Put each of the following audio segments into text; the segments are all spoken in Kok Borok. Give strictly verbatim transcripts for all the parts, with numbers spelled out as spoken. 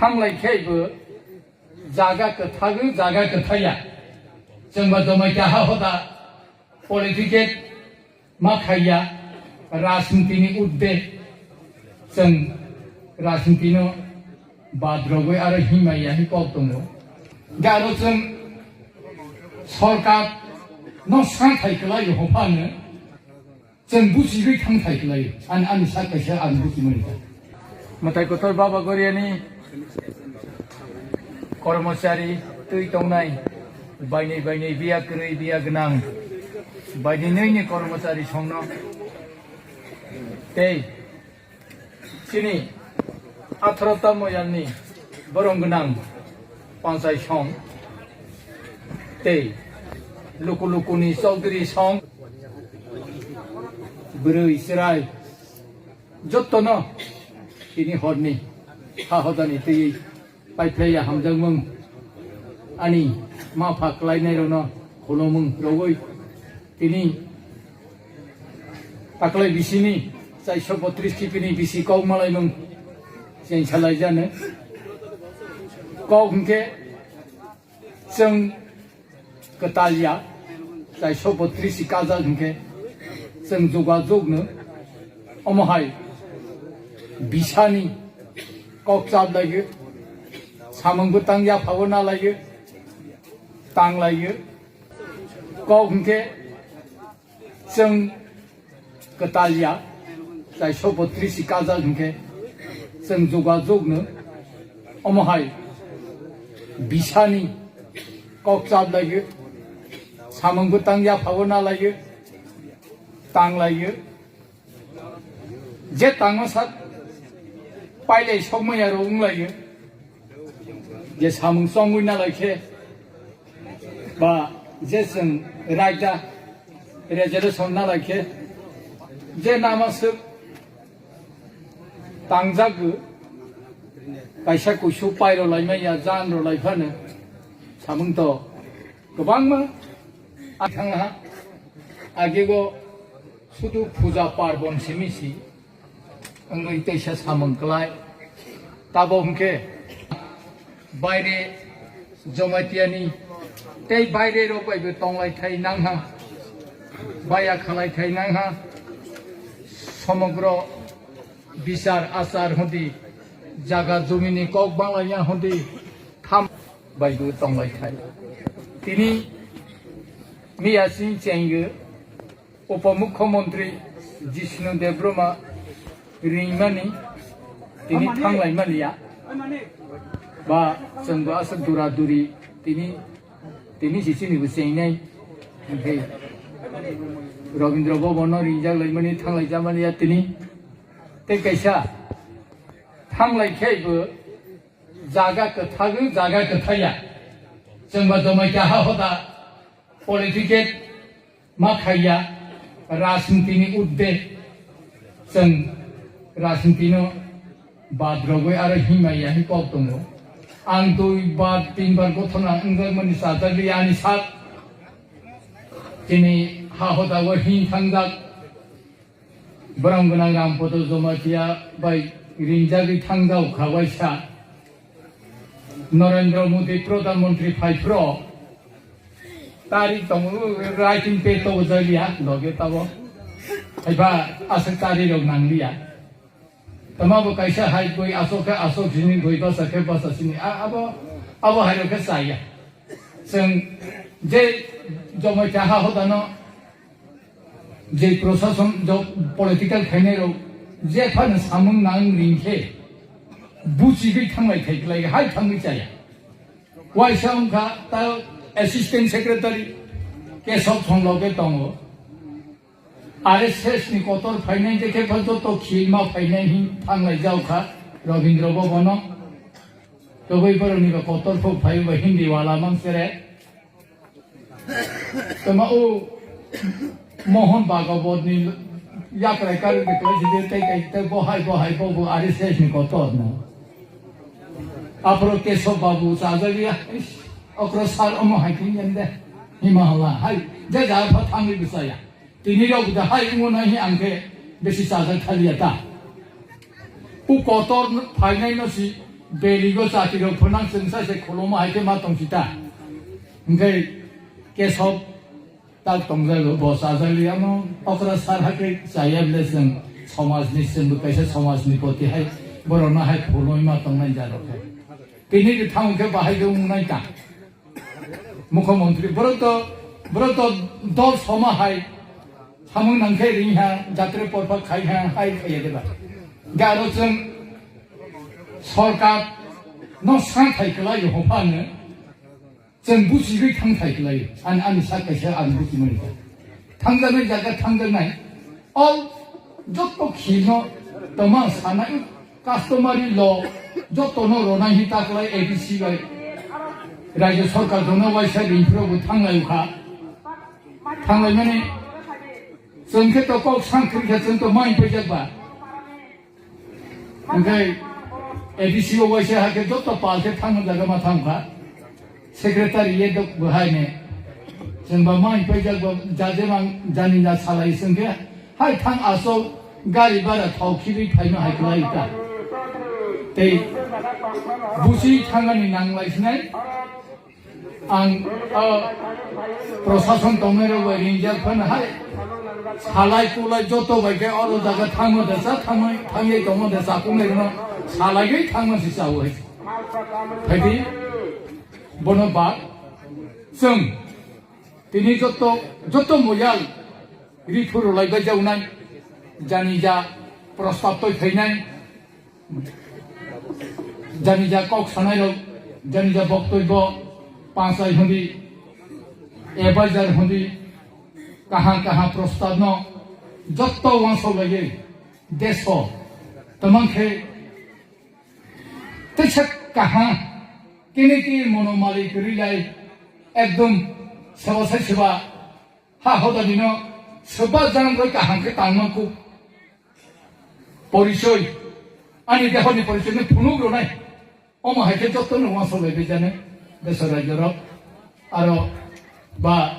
Thanglai khe bo jaga kwthagwi jaga kwthaya. Chwngba jomai kha ha hoda political ma khaiya, rajniti ni udde chwng rajniti no bad rogwi aro himai ya hi kok tongo. Garo chwng sorkar no sa thai kwlai ho phano chwng buchigwi thang thai kwlai. Ani, ani sak kaisa ang buchimani ta. Mwtai kotor Baba Goriani kormochari twi tongnai, bainai bainai biya kwrwi biya gwnang, bainai nwi ni kormochari songno tei chini atharo ta moyalni borong gwnang panchai song tei luku lukuni chaudhuri song bwrwi chwrai jottono tini horni ha hodani twi paiphlaiya hamjakmung ani ma pha kwlainairokno khulumung rogwi tini taklai bisini chairso botris kipini bisi kok malaimung chengsalai jani kok hwnkhe chwng kwtal ya, chairso botris si kajak hwnkhe chwng jogajog no omo hai bisani kok chap laio, samung bwtang yaphago na laio, tang laio. Kok hwnkhe chwng kwtal ya, chairso botris si kajak hwnkhe chwng jogajog no omo hai bisani kok chap laio, samung bwtang yaphago na laio, tang laio. Je tangma sak pailai sokmaya rok wng laio. Je samung chongwi na lai khe ba je chwng raida resolution na lai khe je nama swk tangjagwi kaisa kuisu pairo laimaya jan ro lai phano samung to kwbangma thang ha. Agego sudu puja parbon simi si wngwi teisa samung klai. Tabo hwnkhe baire Jamaitiani tei baire rok bai bo tonglai thai nang ha, baya khalai thai nang ha. Somogro bichar achar hwndi jaga jumini kok banglaiya hwndi tham bai bo tonglai thai. Tini miya sing chengyo. Upomukhyamantri Jishnu Debbarma ringmani tini thanglaimani ya. Ba chwngbo aswk dura duri tini, tini si chini bo chengnai. Hwnkhe Rabindra Bhavan no ringjak laimani thanglaijakmani ya tini. Tei kaisa thanglai khe bo jaga kwthagwi jaga kwthaya. Chwngba jomai kha ha hoda political ma khaiya, rajniti ni udde chwng rajniti no bad rogwi aro himai ya hi kok tongo. Ang twi bar tin bar gothona wngjakmani chajagwi ani sak chini ha hoda o him thangjak. Borok gwnang Rampodo Jamatia bai ringjagwi thangjao kha waisa Narendra Modi Pradhan Mantri phai phro tari tongo, writing pad to jaliya loge tabo. Haiba aswk tari rok nangliya. Tama bo kaisa hai bui aswk khe aswk sini bui basa khe basa sini. A-, abo, abo hai rok khe chaya. Chwng je Jamatia ha hodano je prosason, jo-, political khainai rok je phano samung nang ring khe buchigwi thanglai thai klai hai thangwi chaya. Waisa wngkha ta assistant secretary Kesok Songlok bai tongo. R S S ni kotor phainai je khe joto khilma phainai hin thanglai jaokha Rabindra Bhavan o. Toboi boroni ba kotor phok phai ba Hindi wala mang sere. Tama o Mohon Bhagawat ni yakrai kar de kla jide tei kai te bo hai bo hai bo bo R S S ni kotor no. Apro Kesho Babu chajagya, ish, okro sar omo hai kin yende. Hima hala hai, je ja pha thangwi bwsaya. Tini rok da hai wngo nai hi ang khe besi chajak thaliya ta. U kotor phainai no si Beligo chati rok phunang chwngsa se khuluma hai khe ma tong sita. Hingke kesob tak tong jago bo chajali amo okra sar hakhe chaya bile chwng somaj ni chwngbo kaisa somaj ni poti hai borok no hai khuloi ma tong nai jaro khe. Tini ri thang khe bahai khe wng nai ta. Mukhyamantri, borok to, borok to dol soma hai samung nang khe ring ha, jatre porpha khai ha, hai khaiya deba. Ga aro chwng sorkar no sa thai kwlai yo hopha no, chwng buchigwi thang thai kwlai yo. Ani, ani sa kaisa ang buchi mani. Thangjaknai jaga thangjaknai. All jotto khino tama sanai customary law jotto no ronai hi taklai A D C bai. Rajya sarkar jono waisa ringphro bo thanglai kha. Thanglai mani chwng khe to kok sang kri kha chwng to mai pajak ba. Hingke A D C o waisa hakhe jotto pal khe thangma jaga ma thang kha. Secretary ye dok bo hai ne. Chwng ba mai paijak bo jajemang jani ja salai chwng khe hai thang asol gari bara thok khibi phaima hai kwlai ta. Tei busi thangani nang lai sinai. Ang, o, prosason tongnai rok bai ringjak phano hai salai kulai joto bai khe oro jaga thangma da cha thangma thangyai tongma da cha kungnai rok salai gai thangma si cha hai. Phaidi bono ba chwng tini joto, joto moyal ri phuru lai bai jaunai jani ja prostab toi phainai jani ja kok sanai rok jani ja boktoi bo pansai hundi advisor hundi kaham kaham prostab no joto wansok lai deso tamang khe Teisa kaham, kene ke mono malik rilai, ekdom seba sai seba, ha hoda dino, seba jang roi kaham ke tangma ku. Porisoi, ani deho ni porisoi ni phunuk ronai. Omo hai ke joto no wansok lai bejane, deso rajyo rok, aro ba,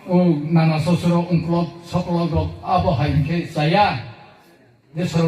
o nana sosoro ungklok soklok rok abo hai ke saya. Deso